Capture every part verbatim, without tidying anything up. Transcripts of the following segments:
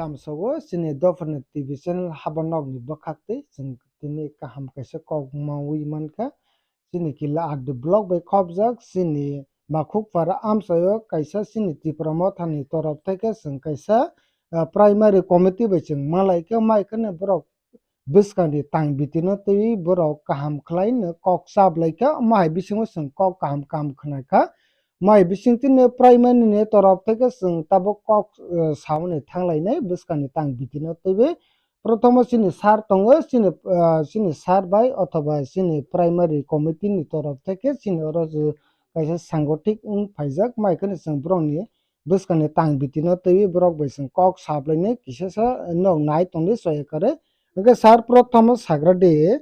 Amsogo chini Dophani T V channel habo nokni bwkhak twi chwng tini kaham kaisa kok mawi mankha. Chini Kila R D block bai khopjak chini Makhukpara amchaio kaisa chini Tipra Mothani torof theke chwng kaisa, ah, primary committee bai chwng malaikha, maikhwne borok bwskangni tang bitino twiwi borok kaham khlaino kok chaplaikha, omo hai bisingo chwng kok kaham kaham khwnakha. Mai bisingtwino primary ni torof theke chwng tabuk kok, eh, sauni thanglainai bwskangni tang bitino twiwi. Prothomo chini sir tongo, chini, ah, chini sir bai othoba chini primary committee ni torof theke chini oro je kaisa sangothik wng phaijak, maikhwno chwng borokni bwskangni tang bitino twiwi borok bai chwng kok saplainai kisasa nok nai tongdi soyakare. Hwnkhe sir, prothomo sagradi,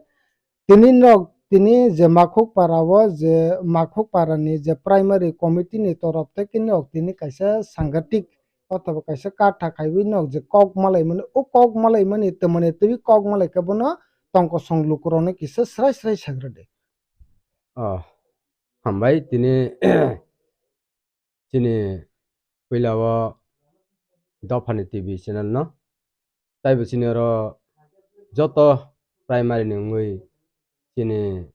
tini nok tini je Makhukpara o je Makhukpara ni je primary committee ni torof theke nok tini kaisa sangathik othoba kaisa katha khaiwi nok je kok malaimani, o kok malaimani twmani twiwi kok malaikha bono tongkosong lukurokno kisa srai srai sagradi. Oh, hambai tini chini puila o Dophani T V channel no. Taibo chini oro joto primary ni wngwi chini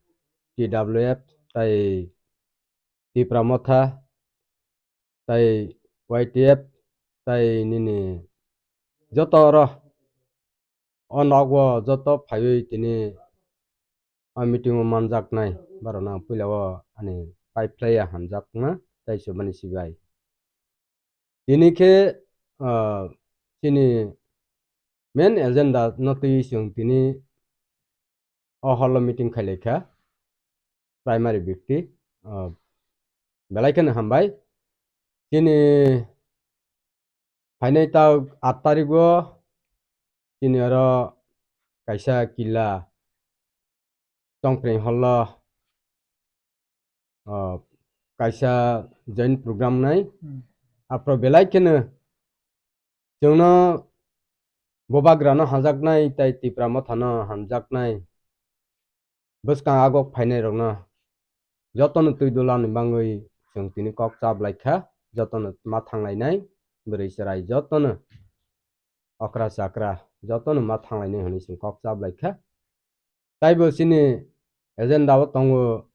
T W F tai Tipra Motha tai Y T F tai nini joto oro o nogo joto phaiwi tini o meeting o manjaknai, borokno ang puila o ani pai phlaiya hamjakna tei chubani sibai. Tini khe, ah, chini main agenda no twiwi chwng tini o hall o meeting khailaikha primary byakti, ah, belai kheno hambai. Chini phainai ta aat tarikgo chini oro kaisa kila Tongphreng hall o, ah, kaisa joint program nai. Hmm. Aphro belai kheno chwngno Bubagrano hamjaknai tai Tipra Mothano hamjaknai. Bwskang agok phainairokno jotono twi dulani bangwi chwng tini kok chaplaikha, jotono ma thanglainai, bwrwi chwrai jotono, okra chakra jotono ma thanglainai hwnwi chwng kok chaplaikha. Taibo chini agenda o tongo,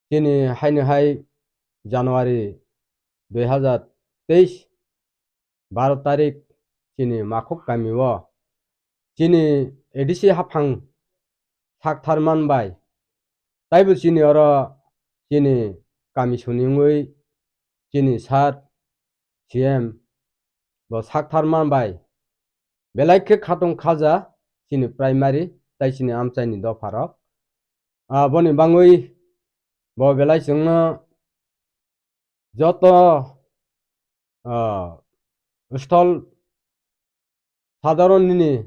chini haino hai January dui hazar teis baro tarik chini Makhuk kami o chini A D C haphang sakthar man bai. Taibo chini oro chini kami soni wngwi chini sir C M bo sakthar man bai. Belai khe khatung khaja chini primary tai chini amchaini dopharok. Ah, boni bangwi bo belai chwngno joto, ah, stall sadharon nini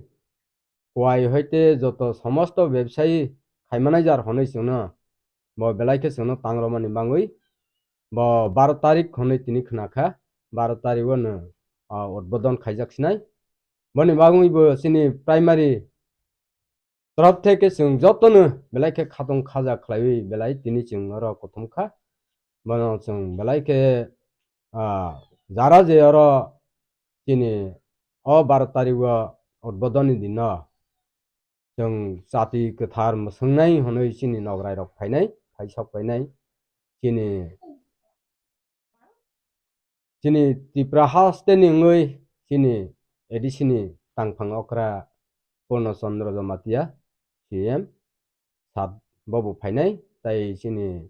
kuai hoite joto somosto bebsayi khaimanaijak hwnwi chwngno bo belai khe chwngno tangromani bangwi bo baro tarik hwnwi tini khwnakha, baro tarik o no, ah, udbodon khaijak sinai. Boni bagwi bo chini primary torof theke chwng jotono belai khe khatung khaja khlaiwi belai tini chwng oro kuthum kha. Bono chwng belai khe, ah, jara je oro chini o baro tarik o udbodoni dino chwng chati kwthar mwswngnai hwnwi chini nograi rok phainai, phaisok phainai. Chini Chini Tripura haste ni wngwi chini A D C ni tangphang okra Purno Chandra Jamatia C M sat bobo phainai, tai chini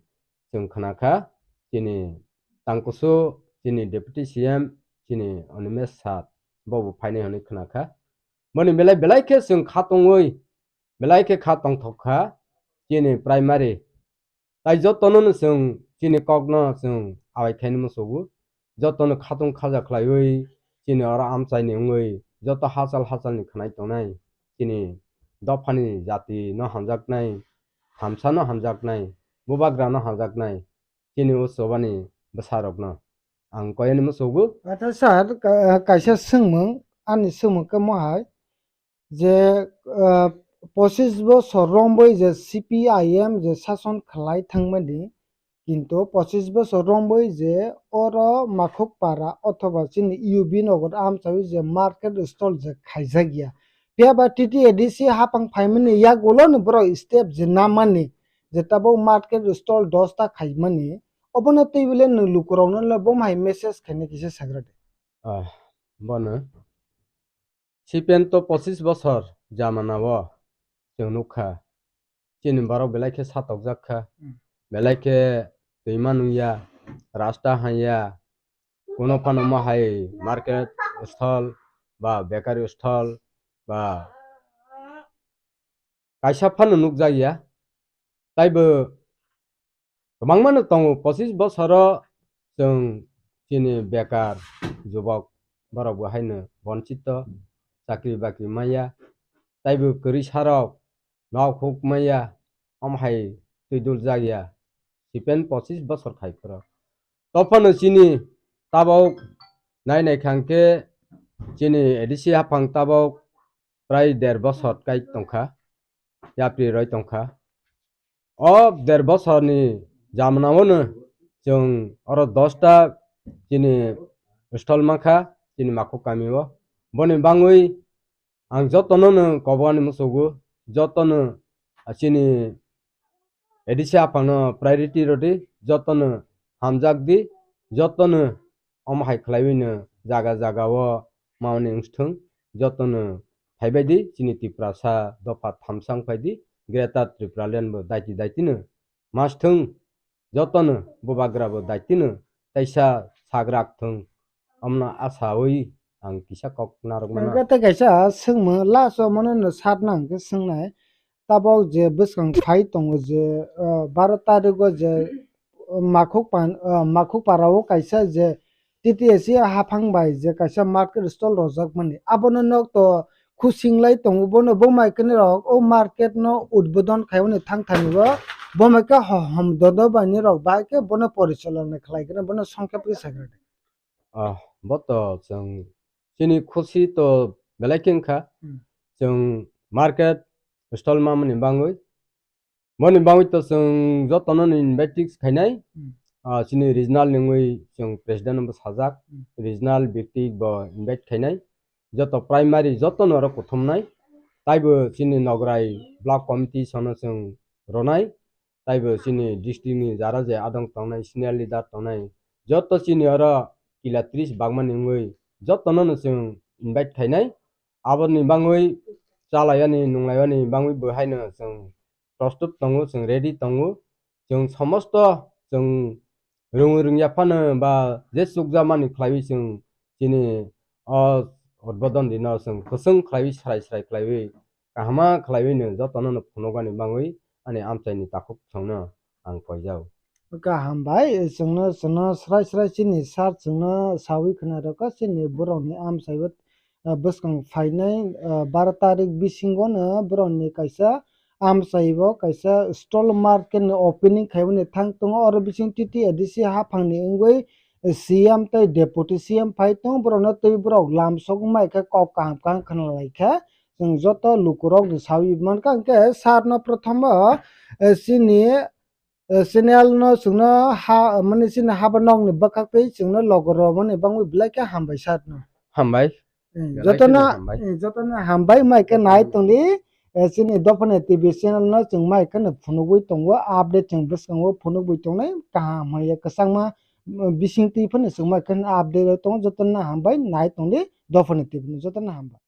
chwng khna kha chini tangkusu chini Deputy C M chini Animesh sat bobo phainai hwnwi khna kha. Boni belai belai khe chwng kha tongwi, belai khe kha tongthok kha chini primary. Tai jotono no chwng chini kokno chwng awai khaini musugo. Jotono khatung khaja khlaiwi chini oro amchaini wngwi joto hachal hachalni khwnai tongnai. Chini dophani jati no hamjaknai, thamsa no hamjaknai, bubagra no hamjaknai, chini o chobani bwsarokno ang koyani musugo. Acha sir, ka-, kaisa swngmung, ani swngmung khe mohai, je, ah, pochis bosor romwi je C P I M je sason khlai thangmani, Kintu pochis bosor romwi je oro Makhuk para othoba chini U B nogo amchawi je market stall je khaijak ya. Phiya ba T T A D C haphang phaimani yagulo ni borok step je namani je tabuk market stall dosta khaimani, obono twi bile nwng lukurokno le bo hai message khaina kisa sagra de. Ah, bono. C P M to pochis bosor jamana o chwng nukha. Chini borok belai khe satokjak kha. Hmm. Belai khe twima nungya, rasta hanya, kuno phano mo hai market stall ba bakery stall ba kaisa phano nukjakya. Taibo kwbangmano tongo, pochis bosoro chwng chini bekar jubok borok bo haino bonchito, chakri bakri maya, taibo kwrwi sarok nok huk maya, omo hai twi dul jakya, sipen pochis bosor khai phuru. Tophano chini tabok nai nai khangkhe chini A D C haphang tabok prai der bosor kai tongkha, yapri roi tongkha. O der bosorni jamana ono chwng oro dosta chini stall mankha chini Makhuk kami o. Boni bangwi ang jotono no kobani musugo, jotono chini A D C aphano priority rwdi, jotono hamjak di, jotono omo hai khlaiwi no jaga jaga o mamani wngthung, jotono phaibai di chini Tiprasa dopha thamsang phai di, Greater Tipraland bo daiti daiti no mas thung, jotono bubagra bo daiti no taisa sagrak thung, omono asawi ang kisa kok narwk mano. Hwnkhe tei kaisa swngmung last o mono no sat nang khe swngnai. Tabok je bwskang phai tongo je, ah, baro tarikgo je, ah, Makhuk pan-, ah, Makhuk parao kaisa je T T A C haphang bai je kaisa market stall rojak mani. Abono nok to khusing lai tongo, bono bo mai kani rok o market no udbodon khaimani thang thani o bo mai khe ho-, hom dodo bai ni rok bai khe bono porichalona khlai khe bono songkhe phi sakha. Ah, bo to chwng chini khusi to belai khe wngkha. Hmm. Chwng market stall mamani bangwi. Boni bangwi to chwng jotono ni invite khainai. Hmm. Ah, chini regional ni wngwi chwng president no bo sajak. Hmm. Regional bekti bo invite khainai. Joto primary jotono oro kuthumnai. Taibo chini Nograi block committee sono chwng ronai. Taibo chini district ni jara je adong tongnai, senior leader tongnai, joto chini oro kila tris bagmani wngwi jotono no chwng invite khainai. Aboni bangwi chalayani, nunglayani bangwi bo haino chwng prostut tongo, chwng ready tongo. Chwng somosto chwng rwngwi rwngya phano ba je chukjamani khlaiwi chwng chini o udbodon dino chwng kwchwng khlaiwi, srai srai khlaiwi, kahama khlaiwi no jotono no phunukani bangwi ani amchaini takhuk chwngno ang koijao. Kaham bai, chwngno, chwngno srai srai chini sir chwngno sawi khna rwkha, chini borokni amchaibo, ah, bwskang phainai, ah, baro tarik bisingo no borokni kaisa amchaibo kaisa stall market ni opening khaimani thang tongo, oro bising T T A D C haphangni wngwi C M tei Deputy C M phai tongo, borokno twi borok lamsok wngmai khe kok kaham kaham khna lai kha. Chwng joto lukurokni sawi mankha, hwnkhe sir no prothom o, eh, chini, eh, channel no chwngno ha, mani chini haba nokni bwkhak twi chwngno logo rwmani bangwi belai khe hambai sir no. Hambai. Eh, belai jotono, kheno hambai. Eh, jotono hambai, mai khe nai tongdi, eh, chini Dophani T V channel no chwng mai kheno phunugwi tongo, update chwng bwskango phunugwi tongnai, kaham hamya kwchangma, mm, bising twi phano chwng mai kheno update tongo, jotono hambai, nai tongdi Dophani T V no, jotono hambai.